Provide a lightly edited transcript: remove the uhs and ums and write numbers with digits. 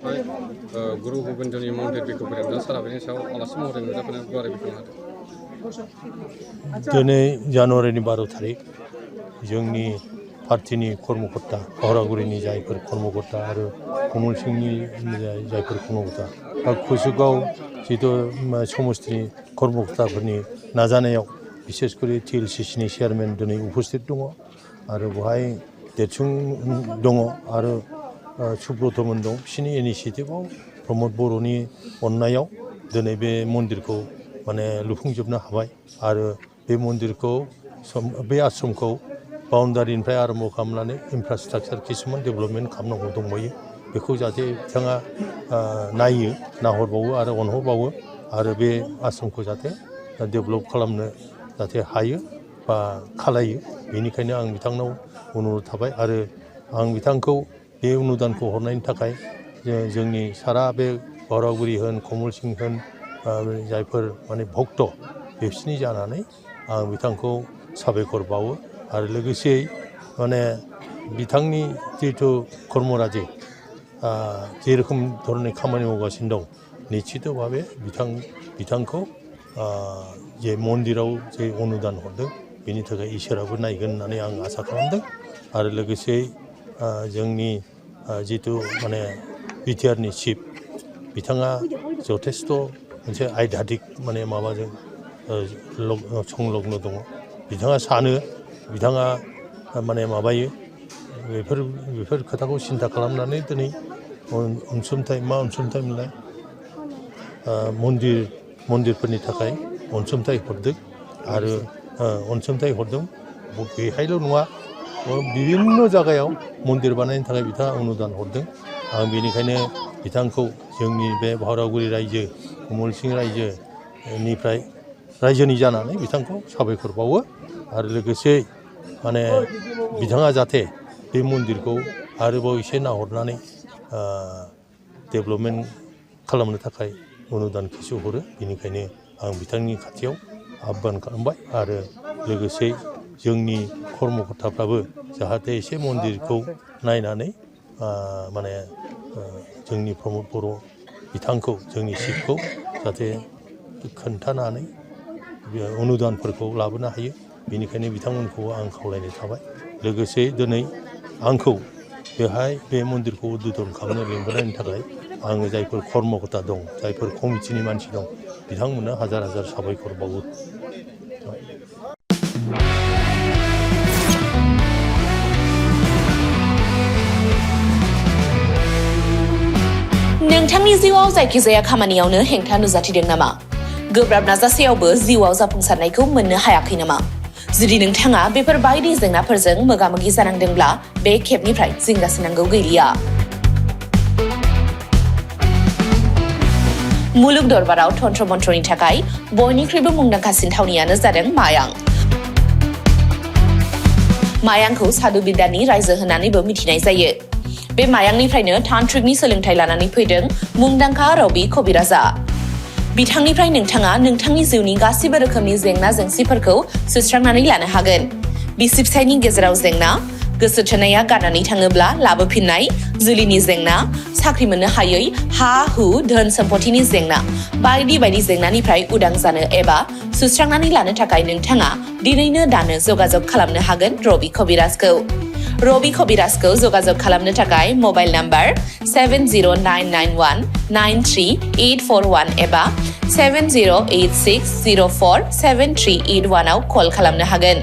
गुरु गोविंदनि मन्दिर बेखौ बेरायना सारा बेनि सायाव आलासि महरै नुजाफैनो गुवारै बेखेवना होदों। दिनै जानुवारिनि 12 थारिख जोंनि पार्टिनि कर्मकर्ता हावरागुरिनि जायफोर कर्मकर्ता आरो कमल सिंहनि जायफोर कर्मकर्ता कुसुगाव जितु समष्टिनि कर्मकर्ताफोरनि नाजानायाव बिसेसकरि TLCCनि चेयारमेन दिनै उपस्थित दङ आरो बेवहाय देरसुं दङ आरो सुब्रतमोन दं। बिसोरनि इनिसियेटिभआव प्रमद बर'नि अननायाव दिनै बे मन्दिरखौ माने लुफुंजोबनो हाबाय आरो बे मन्दिरखौ बे आश्रमखौ बाउन्डारिनिफ्राय आरम्भ खालामनानै इनफ्रास्ट्राक्चार किसुमान डेभेलपमेन्ट खालामनांगौ दंबायो। बेखौ जाहाथे बिथाङा नायो नाहरबावो आरो अनहरबावो आरो बे आश्रमखौ जाहाथे डेभेलप खालामनो जाहाथे हायो बा खालायो। बेनिखायनो आं बिथांनाव अनुरद थाबाय आरो आं बिथांखौ बे अनुदानखौ हरनायनि थाखाय जोंनि सारा बे हावरागुरि होन कमल सिंह होन जायफोर माने भक्त बिसोरनि जानानै आं बिथांखौ साबायखर बावो आरो लोगोसे माने बिथांनि जिहेथु कर्मराजि जेरखम धरननि खामानि मावगासिनो दं निश्चित भाबे बिथांखौ जे मन्दिराव जे अनुदान हरदों बेनि थाखाय इसोराबो नायगोन होननानै आं आसा खालामदों आरो लोगोसे जोंनि जितु माने बिटिआरनि चिफ बिथाङा जथेस्थ' मोनसे आयदादिक माने माबाजों संलग्न दङ। बिथाङा सानो बिथाङा माने माबायो बेफोर खोथाखौ सिन्था खालामनानै दिनै अनसुंथाइ मा अनसुंथाइ मोनलाय मन्दिरफोरनि थाखाय अनसुंथाइ हरदों आरो अनसुंथाइ हरदों। बेहायल' नङा बिभिन्न जायगायाव मन्दिर बानायनो थाखाय बिथाङा अनुदान हरदों। आं बेनिखायनो बिथांखौ जोंनि बे हावरागुरि रायजो कमल सिंह रायजोनिफ्राय रायजोनि जानानै बिथांखौ साबायखर बावो आरो लोगोसे माने बिथाङा जाहाथे बे मन्दिरखौ आरोबाव एसे नाहरनानै डेभेलपमेन्ट खालामनो थाखाय अनुदान किसु हरो। बेनिखायनो आं बिथांनि खाथियाव आह्वान खालामबाय आरो लोगोसे जोंनि कर्मकर्ताफ्राबो जाहाथे एसे मन्दिरखौ नायनानै माने जोंनि प्रमद बर' बिथांखौ जोंनि चिफखौ जाहाथे खोन्थानानै अनुदानफोरखौ लाबोनो हायो। बेनिखायनो बिथांमोनखौ आं खावलायनाय थाबाय। लोगोसे दिनै आंखौ बेहाय बे मन्दिरखौ उद्बोधन खालामनो लिंबोनायनि थाखाय आङो जायफोर कर्मकर्ता दं जायफोर कमिटिनि मानसि दं बिथांमोननो हाजार हाजार साबायखर बावो। नोंथांनि जिउआव जायखिजाया खामानियावनो हेंथा नुजाथिदों नामा? गोब्राब नाजासेयावबो जिउआव जाफुंसारनायखौ मोननो हायाखै नामा? जुदि नोंथाङा बेफोर बायदि जेंनाफोरजों मोगा-मोगि जानांदोंब्ला बे खेबनिफ्राय जिंगासिनांगौ गैलिया। मुलुग दरबाराव तन्त्र मन्त्रनि थाखाय बयनिख्रुइबो मुंदांखासिन थावनियानो जादों मायां। मायांखौ साधु बिद्यानि रायजो होननानैबो मिथिनाय जायो। बे मायांनिफ्रायनो तान्त्रिकनि सोलोंथाइ लानानै फैदों मुंदांखा रबि कबिराजा। बिथांनिफ्राय नोंथाङा नोंथांनि जिउनि गासिबो रोखोमनि जेंना जेंसिफोरखौ सुस्रांनानै लानो हागोन। बिसि फिसायनि गेजेराव जेंना, गोसो थोनाया गारनानै थाङोब्ला लाबोफिननाय, जुलिनि जेंना, साख्रि मोननो हायै, हा हु धोन सम्पथिनि जेंना बायदि बायदि जेंनानिफ्राय उदां जानो एबा सुस्रांनानै लानो थाखाय नोंथाङा दिनैनो दानो जगाजग खालामनो हागोन रबि कबिराजखौ। रबि कबिराजखौ जगाजग खालामनो थाखाय मबाइल नाम्बार 7099193841 एबा 7086047381 आव कल खालामनो हागोन।